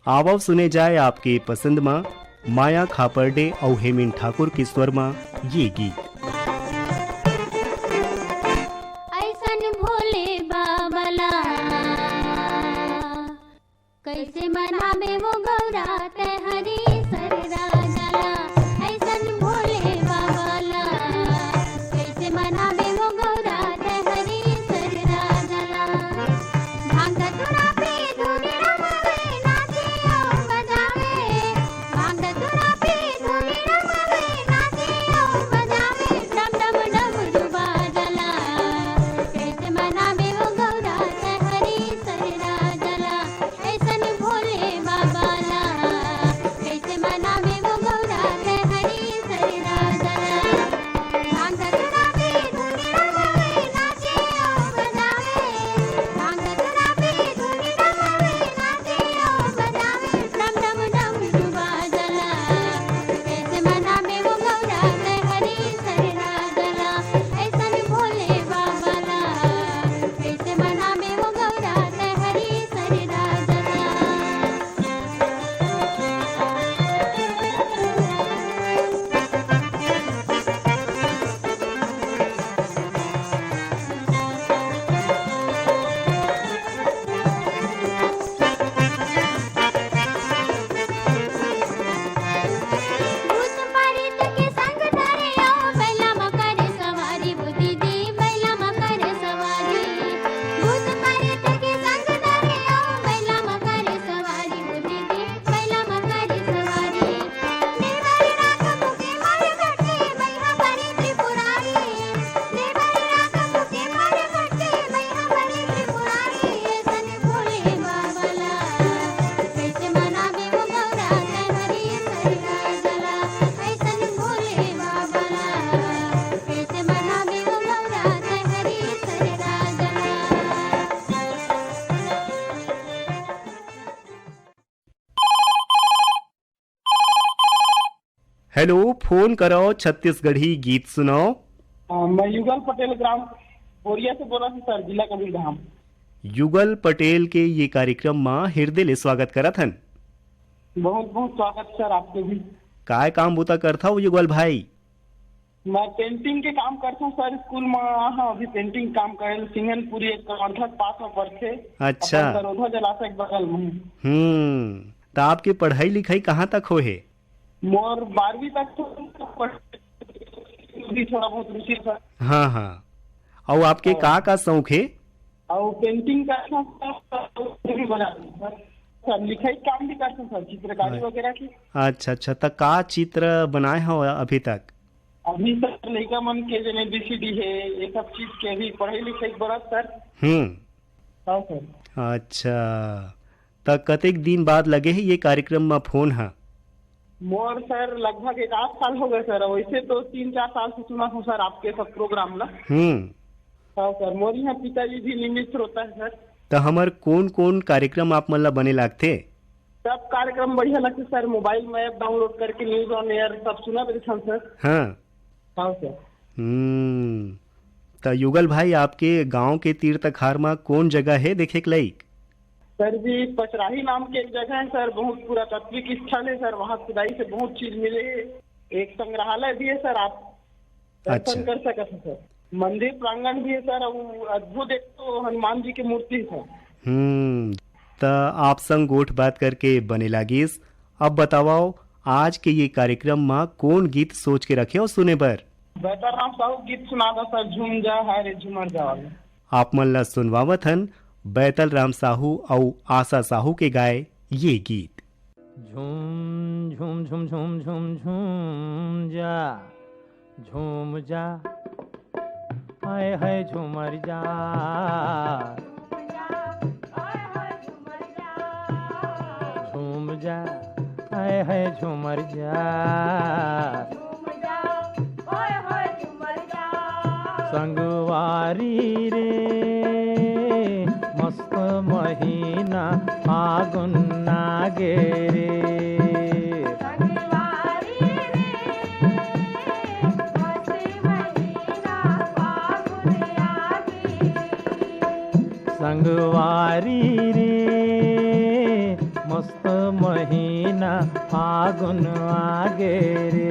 आवव सुने जाए आपके पसंद म माया खापर्डे अउ हेमिन ठाकुर के स्वर म ये गीत। ऐसन भोले बाबा ला कैसे मनाबे वो गौरा तैं हरी सर राजा ला, ऐसन भोले बाबा ला कैसे मनाबे वो गौरा तैं हरी सर राजा ला। भांग धतूरा पी धूनी रमावे, नाचे अउ बजावे। भांग धतूरा पी धूनी रमावे, नाचे अउ बजावे। डम डम डमरू बाजला, कैसे मनाबे वो गौरा तैं हरी सर राजा ला। ऐसन भोले बाबा ला लो, फोन करो, छत्तीसगढ़ी गीत सुनाओ। अ, मैं युगल पटेल, ग्राम बोरिया से बोलत हूँ सर, जिला कबीरधाम। युगल पटेल के ये कार्यक्रम मा हिरदे ले स्वागत करत हन। बहुत बहुत स्वागत सर आपके भी। काय काम बूता करथव युगल भाई? मैं पेंटिंग के काम करथव सर, स्कूल मा हव अभी पेंटिंग काम करे, सिंगनपुरी एक कवर्धा के पास में पड़थे। अच्छा। अपन सरोधा जलाशय के बगल में। हम्म, त आपके पढ़ाई लिखाई कहाँ तक होहे? मोर बारहवीं तक तो पढ़-, भी थोड़ा बहुत रुचि था। हाँ, हाँ। अउ आपके हाँ। का, का शौक हे? अउ पेंटिंग का शौक था, तो भी बना था। सर, लिखाई काम भी करता सर, चित्रकारी हाँ। वगैरह की। अच्छा, अच्छा। त का चित्र बनाए हो अभी तक? अभी सर, लइका मन के जने एबीसीडी है, ये सब चीज के अभी पढ़ाई लिखाई बड़ा सर। हम्म। हाँ सर। अच्छा, त कतेक दिन बाद लगे हे ये कार्यक्रम म फोन ह? मोर सर लगभग एक आध साल हो गए सर, वैसे तो तीन चार साल से सुना हूँ सर आपके सब प्रोग्राम ला। हम्म। हाँ सर, मोर यहाँ पिताजी भी नियमित श्रोता है सर। त हमर कोन-कोन कार्यक्रम आप मन ला बने लागथे? सब कार्यक्रम बढ़िया लगथे सर, मोबाइल में ऐप डाउनलोड करके न्यूज ऑन एयर सब सुना देथन सर। हाँ। हाँ सर। हम्म। त युगल भाई, आपके गांव के तीर तखार म कोन जगह हे देखे के लायक? सर जी, पचराही नाम के एक जगह है सर, बहुत पुरातात्विक स्थल है सर, वहाँ खुदाई से बहुत चीज मिले है। एक संग्रहालय भी है सर, आप दर्शन अच्छा। कर सकत हैं सर। मंदिर प्रांगण भी है सर, और अद्भुत एक तो हनुमान जी की मूर्ति है सर। हम्म, त आप संग गोठ बात करके बने लागिस। अब बताओ, आज के ये कार्यक्रम म कोन गीत सोच के रखे हो सुने बर? बैतल राम साहू गीत सुना दो सर, झूम जा हाय रे झूमर जा वाला। आप मन ला सुनवावत हन बैतल राम साहू अउ आशा साहू के गाए ये गीत। झूम, झूम, झूम, झूम, झूम, झूम जा, झूम जा, हाय, हाय, झूमर जा। झूम जा, हाय, हाय, झूमर जा। संगवारी रे, मस्त महीना फागुन आगे रे। संगवारी रे, मस्त महीना फागुन आगे रे।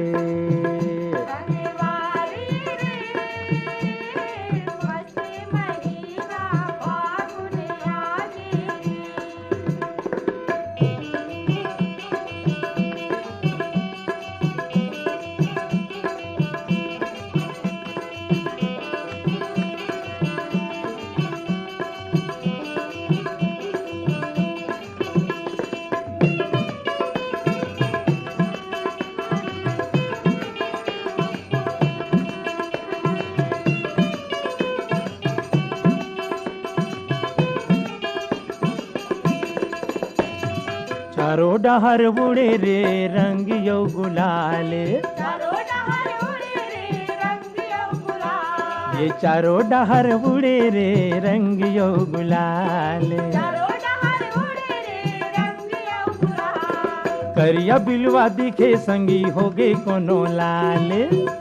चारों डहर उड़े रे रंग यौ गुलाल। चारों डहर उड़े रे रंग यौ गुलाल। ये चारों डहर उड़े रे रंग यौ गुलाल। चारों डहर उड़े रे रंग यौ गुलाल। करिया बिलवा दिखे संगी होगे कोनो लाल।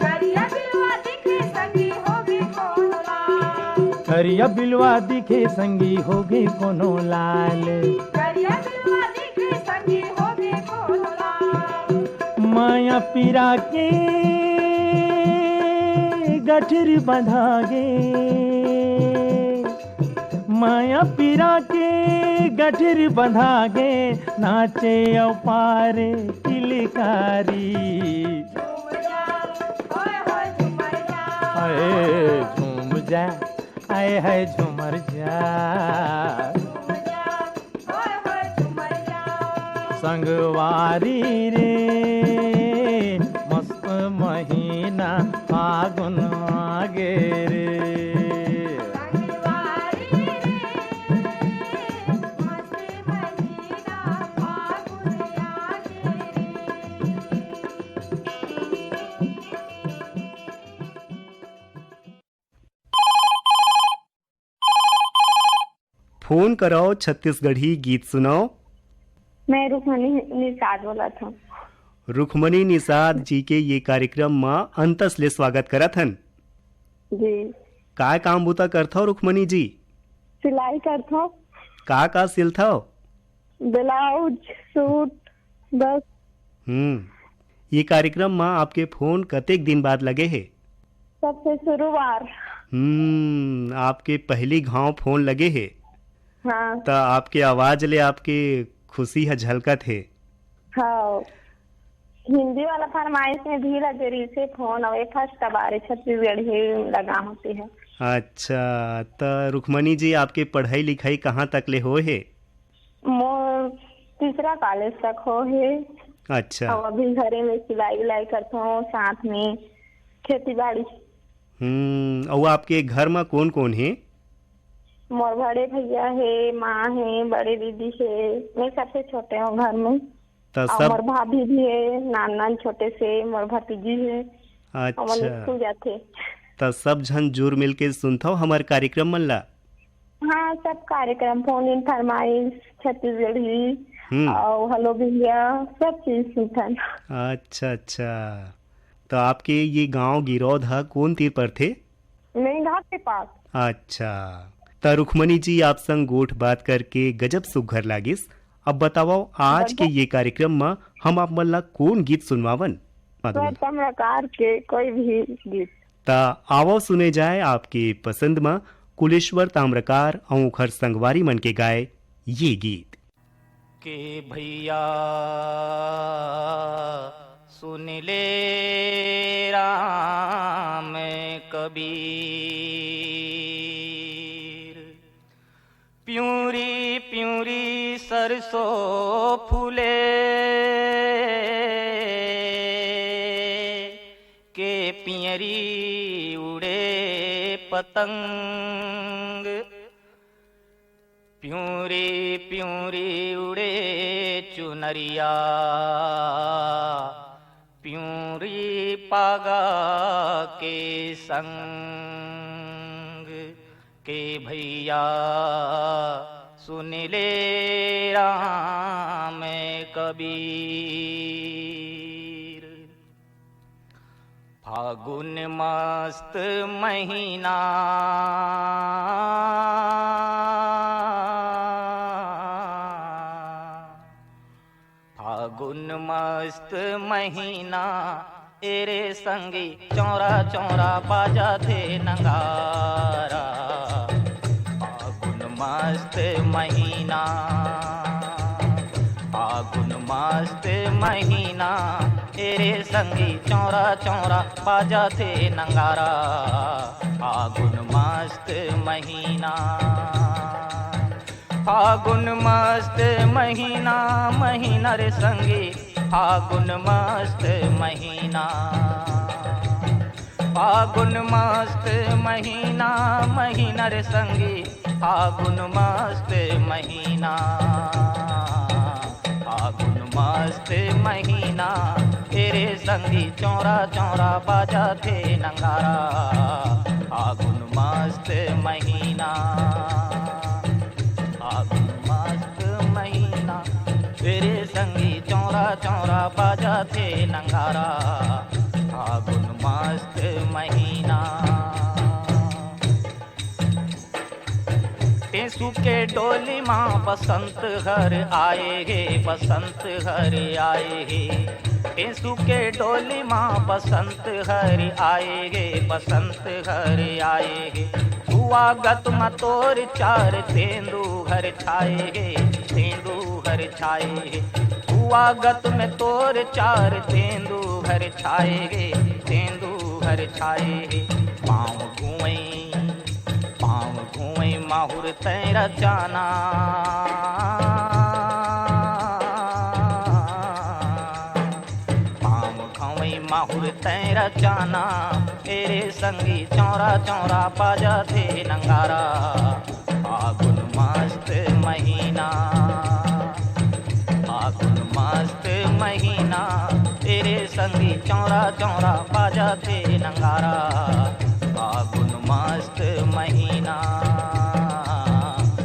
करिया बिलवा दिखे संगी होगे कोनो लाल। करिया बिलवा दिखे संगी होगे कोनो लाल। करिया बिलवा दिखे संगी होगे कोनो लाल। माया पीरा के गठरी बंधा गे। माया पीरा के गठरी बंधा गे, नाचे अपार किलकारी। झूम जा, ओए होए झूमर जा। अए झूम जा, आए है झूमर जा। झूम जा, ओए होए झूमर जा। संगवारी रे, मस्त महीना फागुन आगे रे। फोन कराओ, छत्तीसगढ़ी गीत सुनाओ। मैं रुक्मणी निषाद बोलत हूँ। रुक्मणी निषाद जी के ये कार्यक्रम म अंतस ले स्वागत करत हन। जी। काय काम बूता करथव रुक्मणी जी? सिलाई करथव। का का सिलथव? ब्लाउज, सूट, बस। हम्म। ये कार्यक्रम म आपके फोन कतेक दिन बाद लगे हे? सबसे शुरुआर। हम्म, आपके पहली घाव फोन लगे हे। हाँ। त आपके आवाज ले आपके खुशी ह झलकत हे। हाँ। हिंदी वाला फरमाइश में भी लगे रहिसे फोन, अउ ये फर्स्ट बार हे छत्तीसगढ़ी लगा होती है। अच्छा, त रुक्मणी जी, आपके पढ़ाई लिखाई कहाँ तक ले होए हे? मोर तीसरा कॉलेज तक हो हे। अच्छा। अउ अभी घरे में सिलाई उलाई करथो, साथ में खेती बाड़ी। हम्म, अउ आपके घर म कोन कोन हे? मोर बड़े भैया हे, माँ हे, बड़े दीदी हे, मैं सबसे छोटे हूँ घर में। त अउ सब मोर भाभी भी हे, नान नान छोटे से मोर भतीजी हे। अउ मन अच्छा। स्कूल जाथे। त सब झन जुर मिल के सुनथव हमर कार्यक्रम मन ला? हाँ, सब कार्यक्रम, फोन इन फरमाइश, छत्तीसगढ़ी, हम्म। अउ हेलो भैया, सब चीज सुनथन। अच्छा, अच्छा। त आपके ये गांव गिरौद ह कोन तीर परथे? मेंघा के पास। अच्छा, त रुक्मणी जी, आप संग गोठ बात करके गजब सुघर लागिस। अब बतावव, आज के गजब। ये कार्यक्रम म हम आप मन ला कोन गीत सुनवावन? माधुरी। ताम्रकार के कोई भी गीत। त आवव सुने जाए आपके पसंद म कुलेश्वर ताम्रकार अउ ओखर संगवारी मन के गाए ये गीत। के भैया सुन ले राम कबीर, प्यूरी प्यूरी सरसों फूले, के पियरी उड़े पतंग। प्यूरी प्यूरी उड़े चुनरिया, प्यूरी पागा के संग। के भैया सुन ले राम कबीर। फागुन मस्त महीना, फागुन मस्त महीना, एरे संगी चौरा चौरा बाजा थे नंगारा। फागुन मस्त महीना, फागुन मस्त महीना, एरे संगी चौरा चौरा बाजा थे नंगारा। फागुन मस्त महीना, फागुन मस्त महीना, महीना रे संगी, फागुन मस्त महीना। फागुन मस्त महीना, महीना रे संगी, फागुन मस्त महीना। फागुन मस्त महीना, एरे संगी चौरा चौरा बाजा थे नंगारा। फागुन मस्त महीना, फागुन मस्त महीना, एरे संगी चौरा चौरा बाजा थे नंगारा। फागुन मस्त महीना। टेसू के डोली माँ बसंत हर आए हे, बसंत हर आए हे। टेसू के डोली माँ बसंत हर आए हे, बसंत हर आए हे। सुवागत म तोर चार तेंदू हर छाए हे, तेंदू हर छाए हे। सुवागत म तोर चार तेंदू हर छाए हे, तेंदू हर छाए हे। पाँव घुवई, पाँव घुवई माहुर तैं रचाना। पाँव घुवई माहुर तैं रचाना। एरे संगी चौरा चौरा बाजा थे नंगारा। फागुन मस्त महीना, फागुन मस्त महीना, एरे संगी चौरा चौरा बाजा थे नंगारा। फागुन मस्त महीना,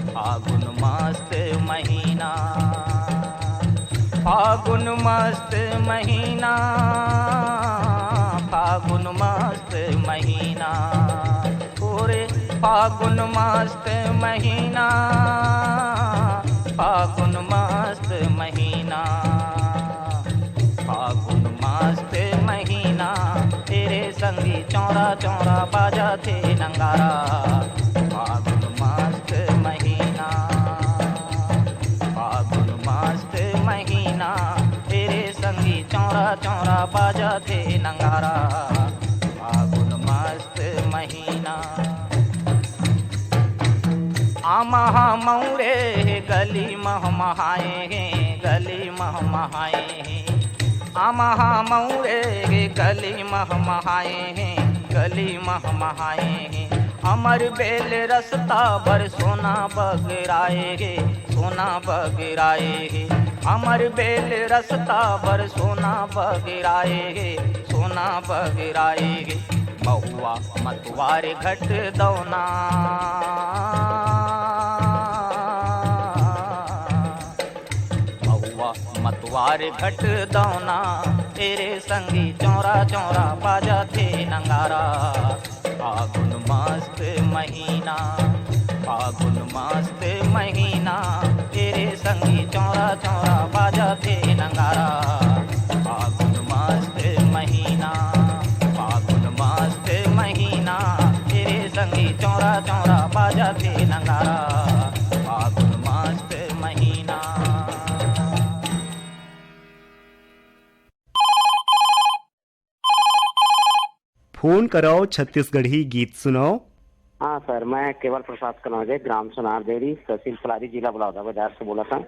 फागुन मस्त महीना, फागुन मस्त महीना, फागुन मस्त महीना, ओरे फागुन मस्त महीना, फागुन मस्त महीना, फागुन मस्त महीना, तेरे संगी चौरा चौरा बाजा थे नंगारा। फागुन मस्त महीना, फागुन मस्त महीना, तेरे संगी चौरा चौरा बाजा थे नंगारा। फागुन मस्त महीना। आमा हा मऊरे हे, गली महमहाए हे, गली महमहाए हे। आमा हा मऊरे हे, गली महमहाए हे, गली महमहाए हे। अमर बेल रसता बर सोना बगराए हे, सोना बगराए हे। अमर बेल रसता बर सोना बगराए हे, सोना बगराए हे। महुआ मतवार घट दौना, महुआ मतवार घट दौना, तेरे संगी चौरा चौरा बाजा थे नंगारा। फागुन मस्त महीना, फागुन मस्त महीना, तेरे संगी चौरा चौरा बाजा थे नंगारा। फागुन मस्त महीना, फागुन मस्त महीना, तेरे संगी चौरा चौरा बाजा थे नंगारा। फागुन मस्त महीना। फोन करव, छत्तीसगढ़ी गीत सुनव। हाँ सर, मैं केवल प्रसाद कनौजे, ग्राम सोनार देरी, तहसील पलारी, जिला बलौदाबाजार से बोलत हँव।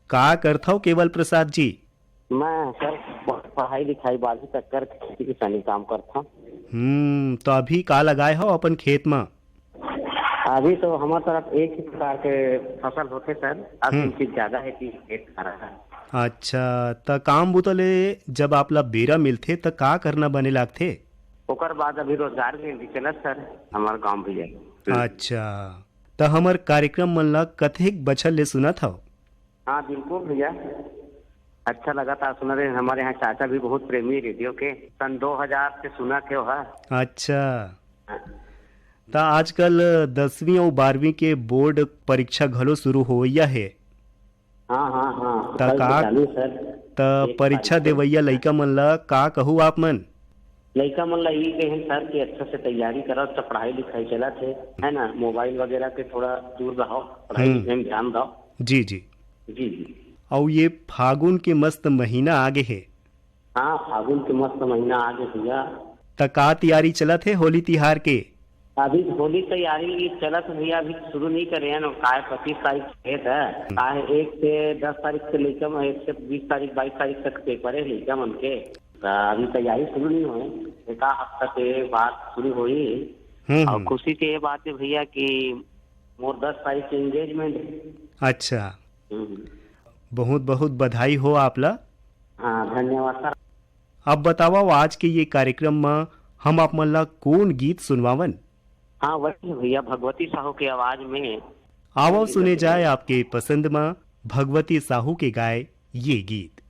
का करथव केवल प्रसाद जी? मैं सर पढ़ाई लिखाई बाद ही तक कर खेती किसानी काम करथँव। हम्म, तो अभी का लगाए हव अपन खेत म? अभी तो हमर तरफ एक ही प्रकार के फसल होथे सर, अब हम्म। इनकी ज्यादा है कि खेत खड़ा है। अच्छा, त काम बूता ले जब आप ला बेरा मिलथे त का करना बने लागथे? ओकर बाद अभी रोजगार के भी चलत सर, हमार गाँव भैया। हम्म। अच्छा, त हमर कार्यक्रम मन ला कतेक बछर ले सुनत हव? हाँ बिल्कुल भैया, अच्छा लगा था सुना रहे। हमारे यहाँ चाचा भी बहुत प्रेमी रेडियो के, सन दो हजार से सुना के हो। अच्छा, हाँ। त आजकल दसवीं अउ बारहवीं के बोर्ड परीक्षा घलो शुरू होवइया हे। हाँ, हाँ, हाँ, त कल से का, चालू सर। त एक परीक्षा तारीख से। देवइया लइका मन ला का कहू आप मन? लइका मन ला ई कहेन सर कि अच्छा से तैयारी करव, त पढ़ाई लिखाई चलत हे, है ना, मोबाइल वगैरह के थोड़ा दूर रहव, पढ़ाई हम्म। लिखाई में ध्यान दव। जी, जी। जी, जी। अउ ये फागुन के मस्त महीना आगे हे। हाँ, फागुन के मस्त महीना आगे भैया। त का तैयारी चलत हे होली तिहार के? अभी होली तैयारी चलत हे भैया, अभी शुरू नहीं करे हैं, काय पच्चीस तारीख से है, हम्म। काय एक से दस तारीख से लेकर एक से बीस तारीख, बाईस तारीख तक पेपर है लइका मन के। त अभी तैयारी शुरू नहीं होए, एक हफ्ता के बाद शुरू होई। हम्म, और हम्म। खुशी के ये बात है भैया कि मोर दस तारीख के एंगेजमेंट है। अच्छा। हम्म। बहुत बहुत बधाई हो आप ला। हाँ, धन्यवाद सर। अब बतावव, आज के ये कार्यक्रम म हम आप मन ला कोन गीत सुनवावन? हाँ, वही है भैया, भगवती साहू के आवाज में। आवव, सुने जाए आपके पसंद म भगवती साहू के गाए ये गीत।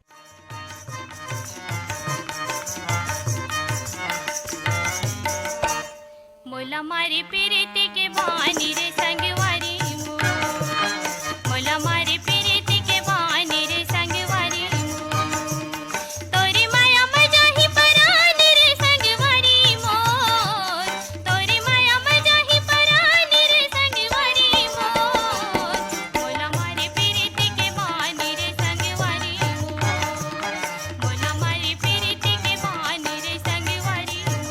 मोला मारे पीरित के बानी रे संगवारी मोर, मोला मारे पीरित के बानी रे संगवारी मोर। तोरी माया म जाही परानी रे संगवारी मोर, तोरी माया म जाही परानी रे संगवारी मोर। मोला मारे पीरित के बानी रे संगवारी मोर, मोला मारे पीरित के बानी रे संगवारी मोर।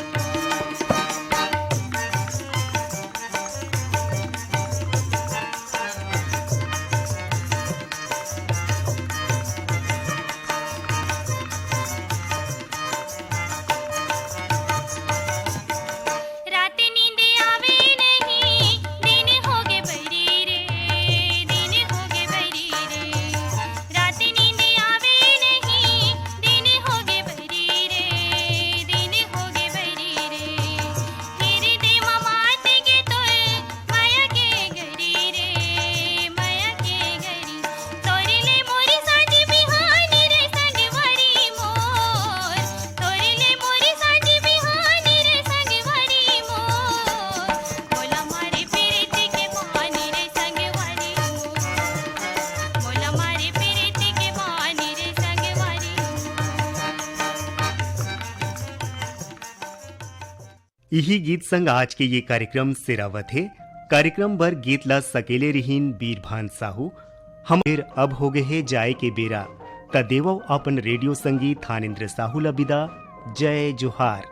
इही गीत संग आज के ये कार्यक्रम सिरावत हे। कार्यक्रम बर गीत ला सकेले रिहिन बीरभान साहू। हम फिर अब हो गए हे जाए के बेरा, त देवव अपन रेडियो संगी थानेंद्र साहू ला बिदा। जय जोहार।